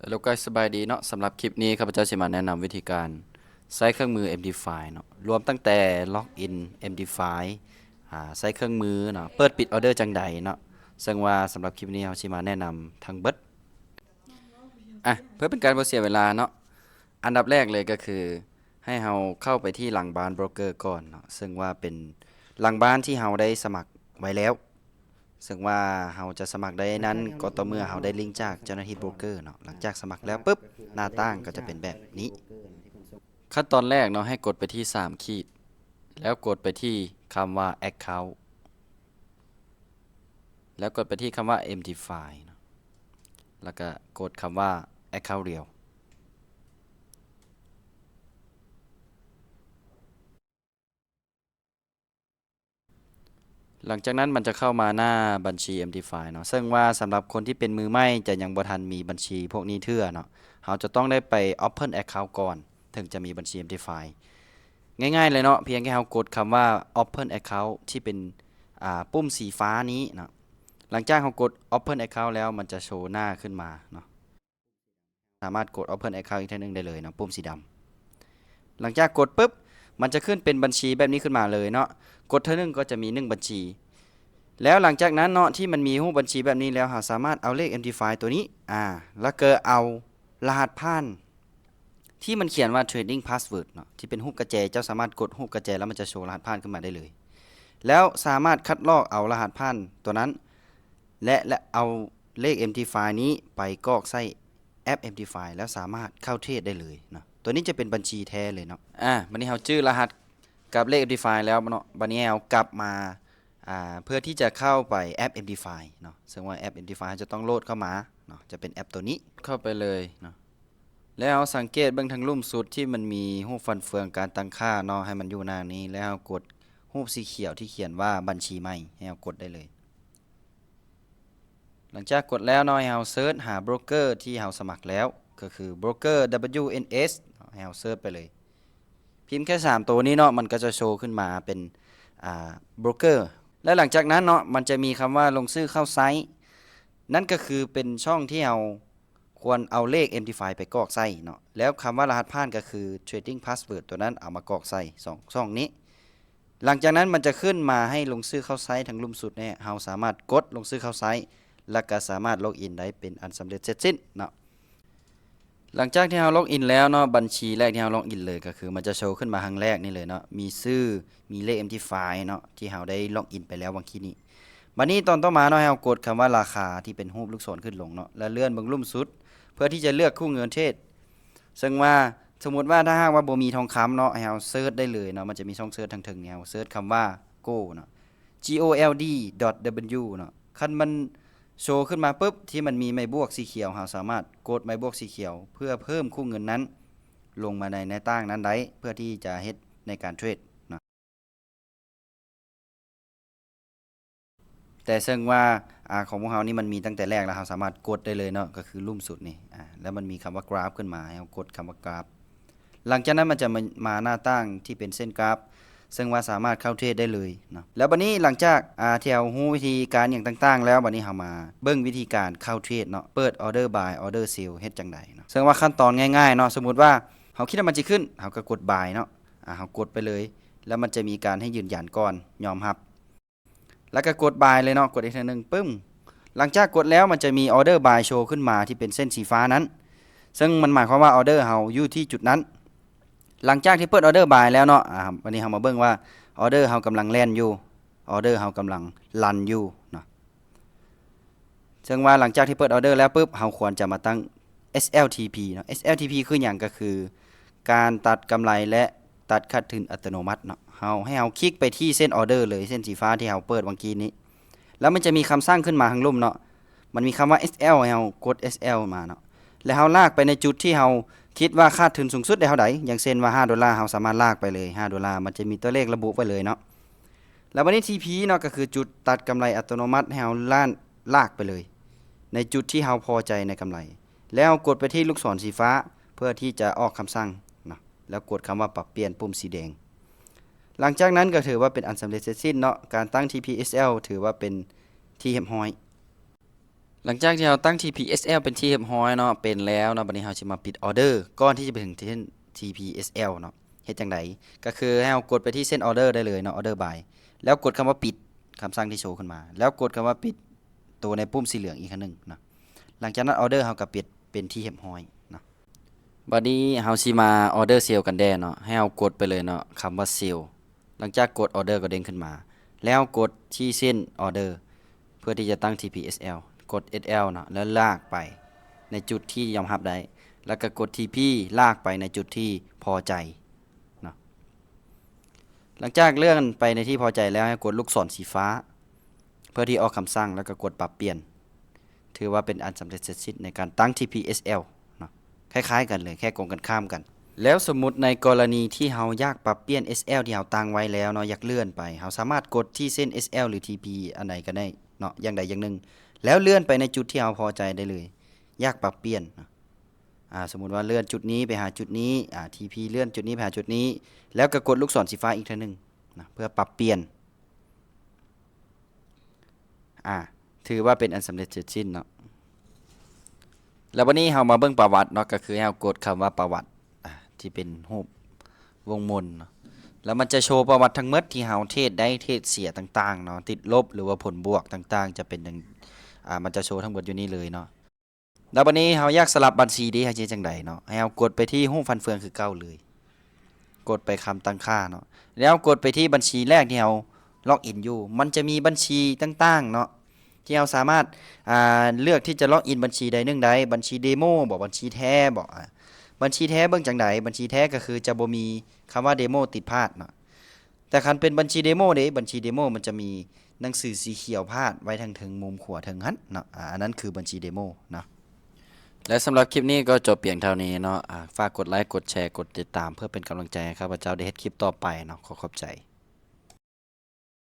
Hello guys ສະບາຍດີເນາະ. ສຳລັບຄລິບນີ້ ຂ້າພະເຈົ້າຊິມາແນະນຳວິທີການໃຊ້ເຄື່ອງມື MDiFi ເນາະ, ລວມຕັ້ງແຕ່ Login MDiFi ອາ ໃຊ້ເຄື່ອງມືເນາະ, ເປີດປິດອອເດີຈັ່ງໃດເນາະ. ເຊິ່ງວ່າສຳລັບຄລິບນີ້ ເຮົາຊິມາແນະນຳທັງເບິດ. ອາ ເພື່ອເປັນການບໍ່ເສຍເວລາເນາະ, ອັນດັບແລກເລີຍກໍຄື ໃຫ້ເຮົາເຂົ້າໄປທີ່ຫຼັງບ້ານໂບຣກເກີກ່ອນເນາະ, ເຊິ່ງວ່າເປັນຫຼັງບ້ານທີ່ເຮົາໄດ້ສະໝັກໄວ້ແລ້ວ. ເຊິ່ງວ່າເຮົາຈະສະໝັກໄດ້ນັ້ນ ກໍຕໍ່ເມື່ອເຮົາໄດ້ລິງຈາກເຈົ້າໜ້າທີ່ໂບຣກເກີເນາະ. ຫຼັງຈາກສະໝັກແລ້ວປຶບ ໜ້າຕ່າງກໍຈະເປັນແບບນີ້. ຂັ້ນຕອນແລກເນາະ ໃຫ້ກົດໄປທີ່ສາມຂີດ ແລ້ວກົດໄປທີ່ຄຳວ່າ Account ແລ້ວກົດໄປທີ່ຄຳວ່າ MDiFi ເນາະ, ແລ້ວກໍກົດຄຳວ່າ Account ດຽວ. ຫຼັງຈາກນັ້ນມັນຈະເຂົ້າມາໜ້າບັນຊີ MDiFi ເນາະ, ເຊິ່ງວ່າສຳລັບຄົນທີ່ເປັນມືໃໝ່ຈະຍັງບໍ່ທັນມີບັນຊີພວກນີ້ເທື່ອເນາະ, ເຮົາຈະຕ້ອງໄດ້ໄປ Open Account ກ່ອນ ເຖິງຈະມີບັນຊີ MDiFi. ງ່າຍໆເລີຍເນາະ, ພຽງແຕ່ເຮົາກົດຄຳວ່າ Open Account ທີ່ເປັນ ອາ ປຸ່ມສີຟ້ານີ້ເນາະ. ຫຼັງຈາກເຮົາກົດ Open Account ແລ້ວ ມັນຈະໂຊໜ້າຂຶ້ນມາເນາະ. ສາມາດກົດ Open Account ອີກເທື່ອໜຶ່ງໄດ້ເລີຍເນາະ, ປຸ່ມສີດຳ. ຫຼັງຈາກກົດປຶບ ມັນຈະຂຶ້ນເປັນບັນຊີແບບນີ້ຂຶ້ນມາເລີຍເນາະ, ກົດເທື່ອໜຶ່ງກໍຈະມີໜຶ່ງບັນຊີ. ແລ້ວຫຼັງຈາກນັ້ນເນາະ ທີ່ມັນມີຮູບບັນຊີແບບນີ້ແລ້ວ ເຮົາສາມາດເອົາເລກ MDiFi ຕົວນີ້ ອາ ແລ້ວກໍເອົາລະຫັດຜ່ານ ທີ່ມັນຂຽນວ່າ Trading Password ເນາະ, ທີ່ເປັນຮູບກະແຈ, ເຈົ້າສາມາດກົດຮູບກະແຈ ແລ້ວມັນຈະໂຊລະຫັດຜ່ານຂຶ້ນມາໄດ້ເລີຍ. ແລ້ວສາມາດຄັດລອກເອົາລະຫັດຜ່ານຕົວນັ້ນ ແລະ ແລະ ເອົາເລກ MDiFi ນີ້ໄປກອກໃສ່ແອັບ MDiFi ແລ້ວສາມາດເຂົ້າເທຣດໄດ້ເລີຍເນາະ. ຕົວນີ້ຈະເປັນບັນຊີແທ້ເລີຍເນາະ. ອາ ບັດນີ້ເຮົາຈື່ລະຫັດກັບເລກ MDiFi ແລ້ວເນາະ, ບັດນີ້ໃຫ້ເຮົາກັບມາ ອາ ເພື່ອທີ່ຈະເຂົ້າໄປແອັບ MDiFi ເນາະ, ເຊິ່ງວ່າແອັບ MDiFi ເຮົາຈະຕ້ອງໂຫຼດເຂົ້າມາເນາະ, ຈະເປັນແອັບຕົວນີ້. ເຂົ້າໄປເລີຍເນາະ, ແລ້ວເຮົາສັງເກດເບິ່ງທາງລຸ່ມສຸດທີ່ມັນມີຮູບຟັນເຟືອງການຕັ້ງຄ່າເນາະ, ໃຫ້ມັນຢູ່ໜ້ານີ້ ແລ້ວເຮົາກົດຮູບສີຂຽວທີ່ຂຽນວ່າບັນຊີໃໝ່ ໃຫ້ເຮົາກົດໄດ້ເລີຍ. ຫຼັງຈາກກົດແລ້ວເນາະ, ໃຫ້ເຮົາເສີດຫາໂບຣກເກີທີ່ເຮົາສະໝັກແລ້ວ ກໍຄືໂບຣກເກີ WNS ເນາະ, ໃຫ້ເຮົາເສີດໄປເລີຍ. ພິມແຄ່ສາມໂຕນີ້ເນາະ, ມັນກໍຈະໂຊຂຶ້ນມາເປັນ ອາ ໂບຣກເກີ ແລະ ຫຼັງຈາກນັ້ນເນາະ ມັນຈະມີຄຳວ່າລົງຊື່ເຂົ້າໃຊ້, ນັ້ນກໍຄືເປັນຊ່ອງທີ່ເຮົາຄວນເອົາເລກ MDiFi ໄປກອກໃສ່ເນາະ, ແລ້ວຄຳວ່າລະຫັດຜ່ານກໍຄື Trading Password ຕົວນັ້ນເອົາມາກອກໃສ່ສອງຊ່ອງນີ້. ຫຼັງຈາກນັ້ນມັນຈະຂຶ້ນມາໃຫ້ລົງຊື່ເຂົ້າໃຊ້ທາງລຸ່ມສຸດແນ່, ເຮົາສາມາດກົດລົງຊື່ເຂົ້າໃຊ້ ແລ້ວກໍສາມາດ Login ໄດ້ເປັນອັນສຳເລັດເສັດສິ້ນເນາະ. ຫຼັງຈາກທີ່ເຮົາ Login ແລ້ວເນາະ, ບັນຊີແລກທີ່ເຮົາ Login ເລີຍກໍຄືມັນຈະໂຊຂຶ້ນມາຄັ້ງແລກນີ້ເລີຍເນາະ, ມີຊື່ ມີເລກ MDiFi ເນາະ ທີ່ເຮົາໄດ້ Login ໄປແລ້ວຫວ່າງກີ້ນີ້. ບັດນີ້ຕອນຕໍ່ມາເນາະ, ໃຫ້ເຮົາກົດຄຳວ່າລາຄາທີ່ເປັນຮູບລູກສອນຂຶ້ນລົງເນາະ ແລະ ເລື່ອນເບິ່ງລຸ່ມສຸດ ເພື່ອທີ່ຈະເລືອກຄູ່ເງິນເທຣດ. ເຊິ່ງວ່າ ສົມມຸດວ່າຖ້າຫາກວ່າບໍ່ມີທອງຄຳເນາະ, ໃຫ້ເຮົາເສີດໄດ້ເລີຍເນາະ, ມັນຈະມີຊ່ອງເສີດທາງເທິງນີ້, ເຮົາເສີດຄຳວ່າ Gold ເນາະ G O L D dot W ເນາະ. ຄັນມັນໂຊຂຶ້ນມາປຶບ ທີ່ມັນມີໄມ້ບວກສີຂຽວ, ເຮົາສາມາດກົດໄມ້ບວກສີຂຽວ ເພື່ອເພີ່ມຄູ່ເງິນນັ້ນລົງມາໃນໜ້າຕ່າງນັ້ນໄດ້ ເພື່ອທີ່ຈະເຮັດໃນການເທຣດເນາະ. ແຕ່ເຊິ່ງວ່າ ອາ ຂອງພວກເຮົານີ້ມັນມີຕັ້ງແຕ່ແລກແລ້ວ, ເຮົາສາມາດກົດໄດ້ເລີຍເນາະ, ກໍຄືລຸ່ມສຸດນີ້ ອາ ແລ້ວມັນມີຄຳວ່າ Graph ຂຶ້ນມາ, ໃຫ້ເຮົາກົດຄຳວ່າ Graph. ຫຼັງຈາກນັ້ນມັນຈະມາ ມາໜ້າຕ່າງທີ່ເປັນເສັ້ນກຣາຟ ເຊິ່ງວ່າສາມາດເຂົ້າເທຣດໄດ້ເລີຍເນາະ. ແລ້ວບັດນີ້ຫຼັງຈາກ ອາ ທີ່ເຮົາຮູ້ວິທີການຫຍັງຕ່າງໆແລ້ວ, ບັດນີ້ເຮົາມາເບິ່ງວິທີການເຂົ້າເທຣດເນາະ, ເປີດ Order Buy Order Sell ເຮັດຈັ່ງໃດເນາະ. ເຊິ່ງວ່າຂັ້ນຕອນງ່າຍໆເນາະ, ສົມມຸດວ່າເຮົາຄິດວ່າມັນຊິຂຶ້ນ, ເຮົາກໍກົດ Buy ເນາະ, ອາ ເຮົາກົດໄປເລີຍ, ແລ້ວມັນຈະມີການໃຫ້ຢືນຢັນກ່ອນ, ຍອມຮັບ. ແລ້ວກໍກົດ Buy ເລີຍເນາະ, ກົດອີກເທື່ອໜຶ່ງ ປຶ້ມ. ຫຼັງຈາກກົດແລ້ວ ມັນຈະມີ Order Buy ໂຊຂຶ້ນມາທີ່ເປັນເສັ້ນສີຟ້ານັ້ນ, ເຊິ່ງມັນໝາຍຄວາມວ່າ Order ເຮົາຢູ່ທີ່ຈຸດນັ້ນ. ຫຼັງຈາກທີ່ເປີດ Order Buy ແລ້ວເນາະ, ອາ ບັດນີ້ເຮົາມາເບິ່ງວ່າ Order ເຮົາກຳລັງແລ່ນຢູ່, Order ເຮົາກຳລັງ Run ຢູ່ເນາະ. ເຊິ່ງວ່າຫຼັງຈາກທີ່ເປີດ Order ແລ້ວປຶບ, ເຮົາຄວນຈະມາຕັ້ງ SLTP ເນາະ. SLTP ຄືຫຍັງ? ກໍຄືການຕັດກຳໄລ ແລະ ຕັດຂາດທຶນອັດຕະໂນມັດເນາະ. ເຮົາ ໃຫ້ເຮົາຄລິກໄປທີ່ເສັ້ນ Order ເລີຍ, ເສັ້ນສີຟ້າທີ່ເຮົາເປີດຫວ່າງກີ້ນີ້, ແລ້ວມັນຈະມີຄຳສັ່ງຂຶ້ນມາທາງລຸ່ມເນາະ, ມັນມີຄຳວ່າ SL ໃຫ້ເຮົາກົດ SL ມາເນາະ, ແລ້ວເຮົາລາກໄປໃນຈຸດທີ່ເຮົາຄິດວ່າຂາດທຶນສູງສຸດໄດ້ເທົ່າໃດ, ຢ່າງເຊັ່ນວ່າ ຫ້າໂດລາ, ເຮົາສາມາດລາກໄປເລີຍ ຫ້າໂດລາ, ມັນຈະມີຕົວເລກລະບຸໄວ້ເລີຍເນາະ. ແລ້ວບັດນີ້ TP ເນາະ, ກໍຄືຈຸດຕັດກຳໄລອັດຕະໂນມັດ, ໃຫ້ເຮົາລ້ານ ລາກໄປເລີຍ ໃນຈຸດທີ່ເຮົາພໍໃຈໃນກຳໄລ, ແລ້ວເຮົາກົດໄປທີ່ລູກສອນສີຟ້າ ເພື່ອທີ່ຈະອອກຄຳສັ່ງເນາະ, ແລ້ວກົດຄຳວ່າປັບປ່ຽນ, ປຸ່ມສີແດງ. ຫຼັງຈາກນັ້ນກໍຖືວ່າເປັນອັນສຳເລັດເສັດສິ້ນເນາະ, ການຕັ້ງ TP SL ຖືວ່າເປັນທີ່ຮຽບຮ້ອຍ. ຫຼັງຈາກທີ່ເຮົາຕັ້ງ TPSL ເປັນທີ່ຮຽບຮ້ອຍເນາະ ເປັນແລ້ວເນາະ ບັດນີ້ເຮົາຊິມາປິດ order ກ່ອນທີ່ຈະໄປເຖິງທີ່ TPSL ເນາະ. ເຮັດຈັ່ງໃດ? ກໍຄືໃຫ້ເຮົາກົດໄປທີ່ send order ໄດ້ເລີຍເນາະ order by ແລ້ວກົດຄຳວ່າປິດ ຄຳສັ່ງທີ່ໂຊຂຶ້ນມາ ແລ້ວກົດຄຳວ່າປິດ ໂຕໃນປຸ່ມສີເຫຼືອງອີກຄັ້ງໜຶ່ງເນາະ. ຫຼັງຈາກນັ້ນ order ເຮົາກໍປິດເປັນທີ່ຮຽບຮ້ອຍເນາະ. ບັດນີ້ເຮົາຊິມາ order sell ກັນແດ່ເນາະ ໃຫ້ເຮົາກົດໄປເລີຍເນາະ ຄຳວ່າ sell. ຫຼັງຈາກກົດ order ກໍເດ້ງຂຶ້ນມາ ແລ້ວກົດທີ່ send order ເພື່ອທີ່ຈະຕັ້ງ TPSL ກົດ SL ເນາະ ແລ້ວລາກໄປໃນຈຸດທີ່ຍອມຮັບໄດ້ ແລ້ວກໍກົດ TP ລາກໄປໃນຈຸດທີ່ພໍໃຈເນາະ. ຫຼັງຈາກເລື່ອນໄປໃນທີ່ພໍໃຈແລ້ວ ໃຫ້ກົດລູກສອນສີຟ້າ ເພື່ອທີ່ອອກຄຳສັ່ງ ແລ້ວກໍກົດປັບປ່ຽນ ຖືວ່າເປັນອັນສຳເລັດເສັດສິ້ນໃນການຕັ້ງ TPSL ເນາະ. ຄ້າຍໆກັນເລີຍ ແຄ່ກົງກັນຂ້າມກັນ. ແລ້ວສົມມຸດໃນກໍລະນີທີ່ເຮົາຢາກປັບປ່ຽນ SL ທີ່ເຮົາຕັ້ງໄວ້ແລ້ວເນາະ ຢາກເລື່ອນໄປ ເຮົາສາມາດກົດທີ່ send SL ຫຼື TP ອັນໃດກໍໄດ້ເນາະ ຢ່າງໃດຢ່າງໜຶ່ງ ແລ້ວເລື່ອນໄປໃນຈຸດທີ່ເຮົາພໍໃຈໄດ້ເລີຍ. ຢາກປັບປ່ຽນເນາະ ອາ ສົມມຸດວ່າເລື່ອນຈຸດນີ້ໄປຫາຈຸດນີ້ ອາ TP ເລື່ອນຈຸດນີ້ໄປຫາຈຸດນີ້ ແລ້ວກໍກົດລູກສອນສີຟ້າອີກເທື່ອໜຶ່ງນະ ເພື່ອປັບປ່ຽນ ອາ ຖືວ່າເປັນອັນສຳເລັດເສັດສິ້ນເນາະ. ແລ້ວບັດນີ້ເຮົາມາເບິ່ງປະຫວັດເນາະ ກໍຄືໃຫ້ເຮົາກົດຄຳວ່າປະຫວັດ ອາ ທີ່ເປັນຮູບວົງມົນເນາະ ແລ້ວມັນຈະໂຊປະຫວັດທັງໝົດທີ່ເຮົາເທຣດໄດ້ ເທຣດເສຍຕ່າງໆເນາະ ຕິດລົບ ຫຼືວ່າຜົນບວກຕ່າງໆ ຈະເປັນຫຍັງ ອາ ມັນຈະໂຊທັງໝົດຢູ່ນີ້ເລີຍເນາະ. ແລ້ວບັດນີ້ເຮົາຢາກສະຫຼັບບັນຊີເດ ເຮົາຊິເຮັດຈັ່ງໃດເນາະ? ໃຫ້ເຮົາກົດໄປທີ່ຮູບຟັນເຟືອງຄືເກົ່າເລີຍ ກົດໄປຄຳຕັ້ງຄ່າເນາະ ແລ້ວກົດໄປທີ່ບັນຊີແລກທີ່ເຮົາລັອກອິນຢູ່ ມັນຈະມີບັນຊີຕ່າງໆເນາະ ທີ່ເຮົາສາມາດ ອາ ເລືອກທີ່ຈະລັອກອິນບັນຊີໃດໜຶ່ງໄດ້ ບັນຊີເດໂມບໍ ບັນຊີແທ້ບໍ ອາ ບັນຊີແທ້ເບິ່ງຈັ່ງໃດ? ບັນຊີແທ້ກໍຄືຈະບໍ່ມີຄຳວ່າເດໂມຕິດພາດເນາະ. ແຕ່ຄັນເປັນບັນຊີເດໂມເດ ບັນຊີເດໂມມັນຈະມີໜັງສືສີຂຽວພາດໄວ້ທາງເທິງມຸມຂວາເທິງຫັ້ນເນາະ ອາ ອັນນັ້ນຄືບັນຊີເດໂມເນາະ. ແລະ ສຳລັບຄລິບນີ້ກໍຈົບພຽງເທົ່ານີ້ເນາະ ອາ ຝາກກົດໄລ ກົດແຊ ກົດຕິດຕາມ ເພື່ອເປັນກຳລັງໃຈໃຫ້ຂ້າພະເຈົ້າໄດ້ເຮັດຄລິບຕໍ່ໄປເນາະ. ຂໍຂອບໃຈ.